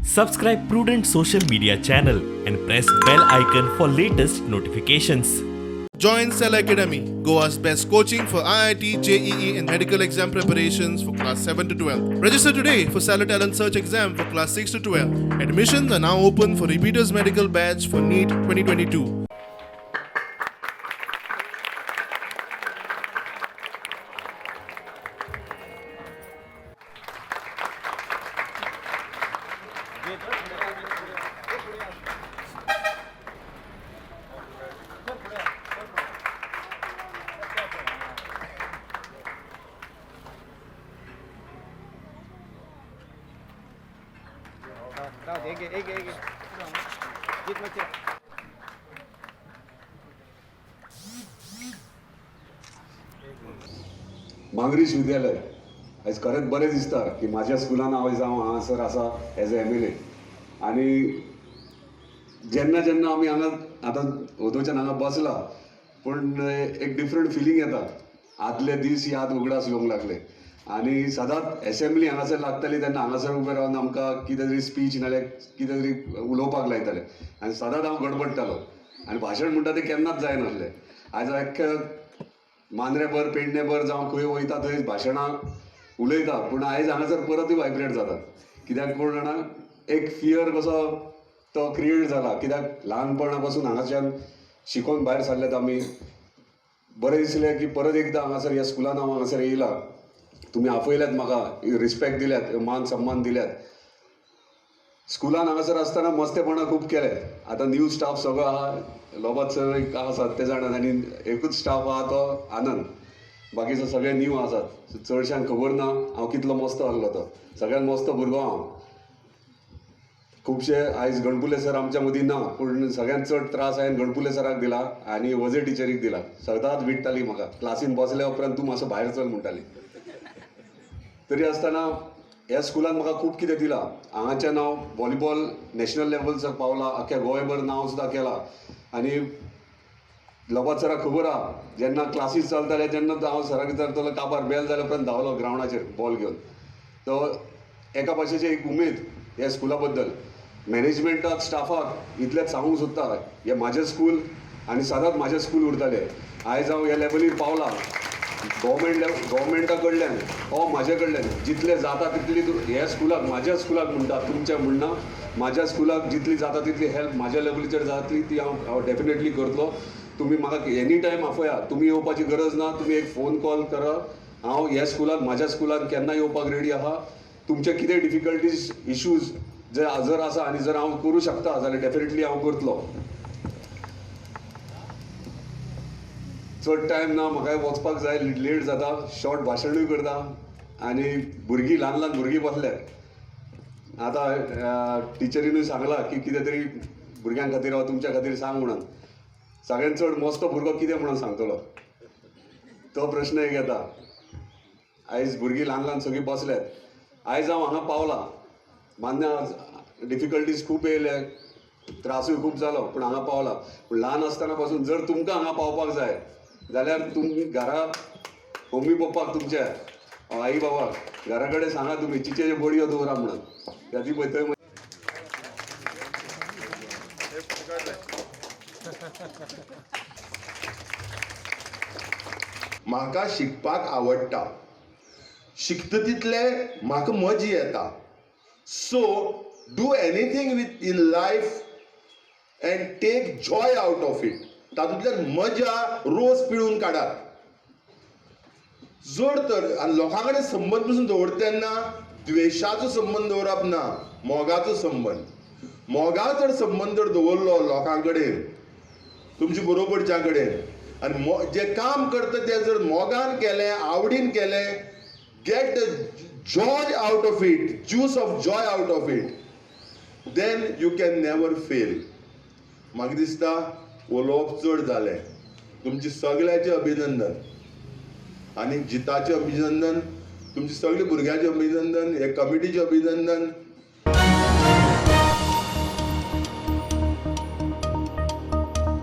Subscribe Prudent social media channel and press bell icon for latest notifications. Join Cell Academy, Goa's best coaching for IIT, JEE, and medical exam preparations for class 7 to 12. Register today for Cellar Talent Search exam for class 6 to 12. Admissions are now open for repeaters medical batch for NEET 2022. Mangrish विद्यालय आयज खरेंच बरें दिसता की म्हाज्या स्कुलान हांव आयज हांव हांगासर आसा एज अ एमएलए. आनी जेन्ना जेन्ना आमी हांगा आतां ओदोच्यान हांगा बसला पूण एक डिफरंट फिलींग येता. आदले दीस याद उगडास येवंक लागले आनी सदांच एसेंब्ली हांगासर लागताली तेन्ना हांगासर उबें रावन आमकां कितें तरी स्पीच नाल्यार कितें तरी उलोवपाक लायताले आनी सदांच हांव गडबडटालो आनी भाशण म्हणटा तें केन्नाच जायनासलें. आयज अख्ख्या मांद्रेभर पेडणेभर जावं खंय वयता थंय भाशणां उलयता पूण आयज हांगासर परतूय वायब्रेट जाता. कित्याक कोण जाणा एक फियर कसो तो क्रिएट जाला. कित्याक ल्हानपणा पासून हांगाच्यान शिकोवन भायर सरल्यात आमी. बरें दिसलें की परत एकदां हांगासर ह्या स्कुलान हांव हांगासर येयला. तुमी आपयल्यात म्हाका, रिस्पेक्ट दिल्यात, मान सन्मान दिल्यात. स्कुलान हांगासर आसतना मस्तेपणां खूब केले. आतां न्यू स्टाफ सगळो आहा, लोबात सर एक आसात ते जाणात आनी एकूच स्टाफ आहा तो आनंद, बाकीचो सगळे न्यू आसात. चडश्यांक खबर ना हांव कितलो मस्तो आहलो तो. सगळ्यांत मस्तो भुरगो हांव. खुबशे आयज गणपुले सर आमच्या मदीं ना पूण सगळ्यांत चड त्रास हांवें गणपुले सराक दिला आनी वजे टिचरीक दिला. सदांच विट्टाली म्हाका, क्लासीन बसल्या उपरांत तूं मातसो भायर चल म्हणटाली. तरी आसतना ह्या स्कुलान म्हाका खूब कितें दिलां. हांगाच्यान हांव व्हॉलीबॉल नॅशनल लेवलसर पावला, अख्ख्या गोंयभर नांव सुद्दां केलां. आनी लोबात सराक खबर आहा जेन्ना क्लासीस चलताले तेन्ना हांव सराक विचारतालो काबार बेल जाल्या उपरांत धांवलो ग्रावंडाचेर बॉल घेवन. तो एका भाशेची एक उमेद ह्या स्कुला बद्दल. मॅनेजमेंटाक स्टाफाक इतलेंच सांगूंक सोदता, हें म्हाजें स्कूल आनी सदांच म्हाजें स्कूल उरतलें. आयज हांव ह्या लेवलीर पावला गव्हर्मेंटा कडल्यान ओ म्हाजे कडल्यान जितलें जाता तितली ह्या स्कुलाक म्हाज्या स्कुलाक म्हणटा, तुमच्या म्हणना, म्हाज्या स्कुलाक जितली जाता तितली हेल्प म्हाज्या लेवलीचेर जातली ती हांव डेफिनेटली करतलो. तुमी म्हाका एनी टायम आफया, तुमी येवपाची गरज ना, तुमी एक फोन कॉल करा. हांव ह्या स्कुलाक म्हाज्या स्कुलान केन्ना येवपाक रेडी आहा. तुमचे कितें डिफिकल्टीज इशूज जर आसा आनी जर हांव करूं शकता जाल्यार डेफिनेटली हांव करतलो. चड टायम ना, म्हाका वचपाक जाय, लेट जाता. शॉर्ट भाशणूय करता आनी भुरगीं ल्हान ल्हान भुरगीं बसल्यात. आतां टिचरीनूय सांगलां की कितें तरी भुरग्यां खातीर वा तुमच्या खातीर सांग म्हणून. सगळ्यांत चड मस्तो भुरगो कितें म्हणून सांगतलो तो प्रश्न एक येता. आयज भुरगीं ल्हान ल्हान सगळीं बसल्यात. आयज हांव हांगा पावलां, मान्य डिफिकल्टीज खूब येयले, त्रासूय खूब जालो पूण हांगा पावला. पूण ल्हान आसतना पासून जर तुमकां हांगा पावपाक जाय जाल्यार तुमी घरा मम्मी पप्पाक तुमच्या आई बाबाक घरा कडेन सांगा तुमी चिचेच्यो बडयो दवरा म्हणून. त्या ती पळय थंय म्हाका शिकपाक आवडटा, शिकता तितलें म्हाका मजा येता. So do anything with in life and take joy out of it. तातूंतल्यान मजा रोज पिळून काडात. जर तर आनी लोकां कडेन संबंद पसून दवरता तेन्ना द्वेशाचो संबंद दवरप ना, मोगाचो संबंद. मोगाचो जर संबंद जर दवरलो लोकां कडेन, तुमच्या बरोबरच्या कडेन, आनी जें काम करता तें जर मोगान केलें, आवडीन केलें, get the joy out of it, juice of joy out of it, then you can never fail. म्हाका दिसता उलोवप चड जालें. तुमचें सगळ्याचें अभिनंदन आनी जिताचें अभिनंदन, तुमचे सगळे भुरग्यांचें अभिनंदन, हे कमिटीचें अभिनंदन.